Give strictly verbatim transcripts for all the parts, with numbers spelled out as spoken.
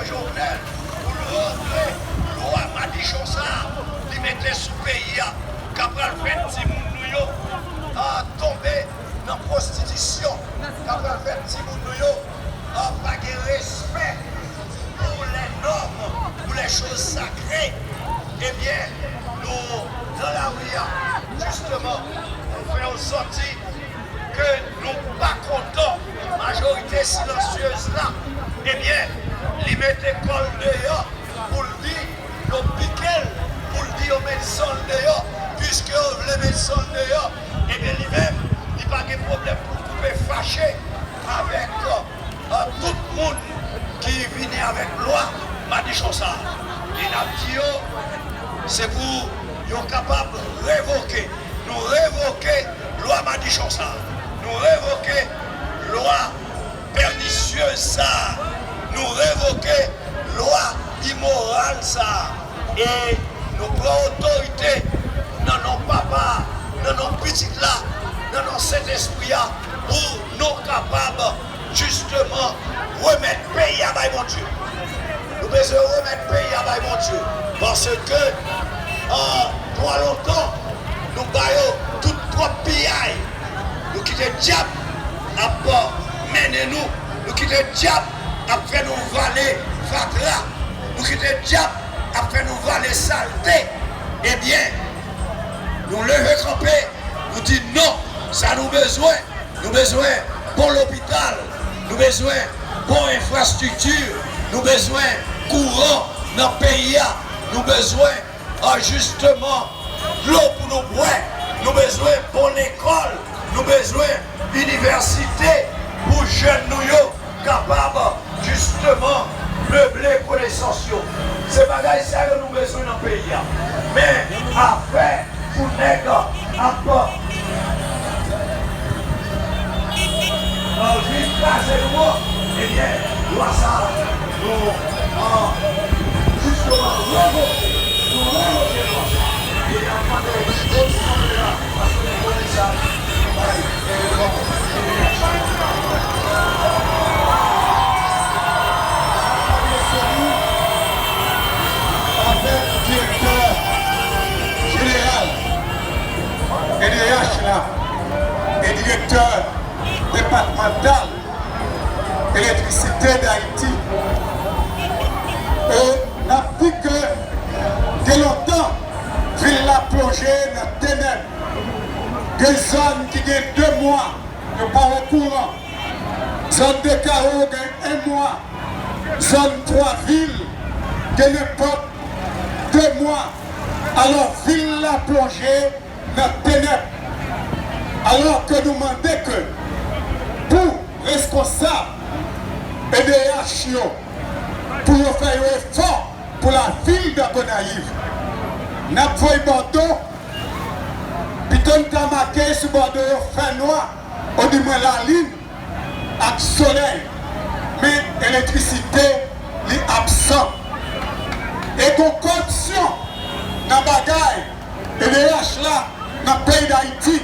Jovenel pou l rantre lwa madichon sa a li mete sou peyi a, k ap pral fè timoun nou yo, a, tonbe nan pwostitisyon, k ap pral fè timoun nou yo, a, pa gen respè pour les normes, pour les choses sacrées, ebyen, nou nan lari a, jisteman, pou fè yo santi ke nou pa kontan majorite silansyez la, ebyen, li mete kò l deyò pou l di yo pike l, pou l di yo met san l deyò, piske yo vle met san l deyò, ebyen, li menm, li pa gen pwoblèm pou l koupe fache avèk a tout moun ki vini avèk lwa madichon sa a. E n ap di yo, se pou yo kapab revoke. Nou revoke lwa madichon sa a. Nou revoke lwa pènisyez sa a. Nou revoke lwa imoral sa a. E nou pran otorite nan non Papa a, nan non Pitit la, nan non Sentespri a, pou nou kapab, jisteman, remèt peyi a bay Bondye. Nou bezwen remèt peyi a bay Bondye. Paske, a, twò lontan, nou ba yo tout twòp piyay. Nou kite dyab ap mennen nou. Nou kite dyab ap fè nou vale fatra. Nou kite dyab ap fè nou vale salte. Ebyen, nou leve kanpe, nou di non, sa nou bezwen, nou bezwen bon lopital, nou bezwen bon enfrastrikti, nou bezwen kouran nan peyi a, nou bezwen, a, jisteman, dlo pou nou bwè, nou bezwen bon lekòl, nou bezwen inivèsite pou jèn nou yo kapab, jisteman, meble konesans yo. Se bagay sa yo nou bezwen nan peyi a. Men, afè pou nèg ap anvi kraze nou an, ebyen, lwa sa a, nou, a, jisteman, revoke, nou revoke lwa sa a. E n ap mande osi kanpe la, paske nou konnen sa, nou bay, e, bon, e, avèk direktè jeneral E D H la e direktè depatmantal Elektrisite Dayiti. E n ap di ke gen lontan vil la plonje nan tenèb. Gen zòn ki gen de mwa yo pa wè kouran. Zòn de Kawo gen en mwa. Zòn Twa Vil gen nenpòt de mwa. Alò, vil la plonje nan tenèb. Alò ke nou mande ke pou reskonsab E D H yo, pou yo fè yon efò pou lavil de Gonayiv. N ap voye bòdo, pito n ta make sou bòdo yo fènwa, odimwen lalin ak solèy, men elektrisite li absan. E gon kòripsyon nan bagay E D H la nan peyi Dayiti.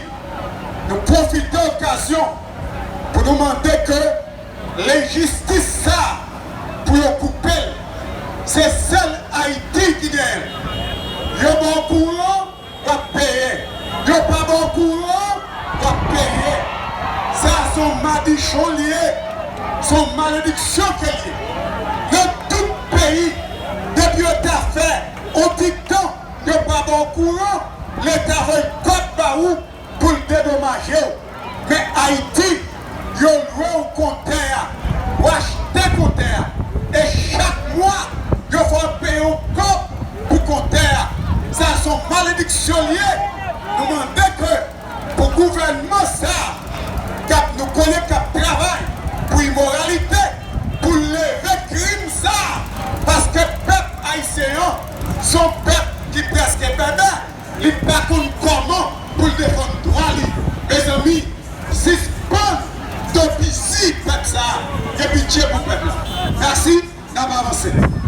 Nou pwofite okazyon pou nou mande ke lenjistis sa a, pou yo koupe l. Se sèl Ayiti ki genyen l. Yo ba w kouran, w ap peye. Yo pa ba w kouran, w ap peye. Sa a se yon madichon l ye. Se yon malediksyon ke l ye. Nan tout peyi, depi yo ta fè yon ti tan, yo pa ba w kouran, Leta voye kòb ba ou pou l dedomaje w. Men Ayiti, yo lwe w kontè a, w achte kontè a, e chak mwa, yo fè w peye yon kòb pou kontè a. Sa se yon malediksyon l ye. Nou mande ke pou gouvènman sa a, k ap, nou konnen k ap travay pou imoralite, pou l leve krim sa a, paske pèp ayisyen an se yon pèp ki prèske bèbè. Li pa konn kòman pou l defann dwa li. Mezanmi, sispann toupisi pèp sa a. Gen pitye pou pèp la. Mèsi, n ap avanse.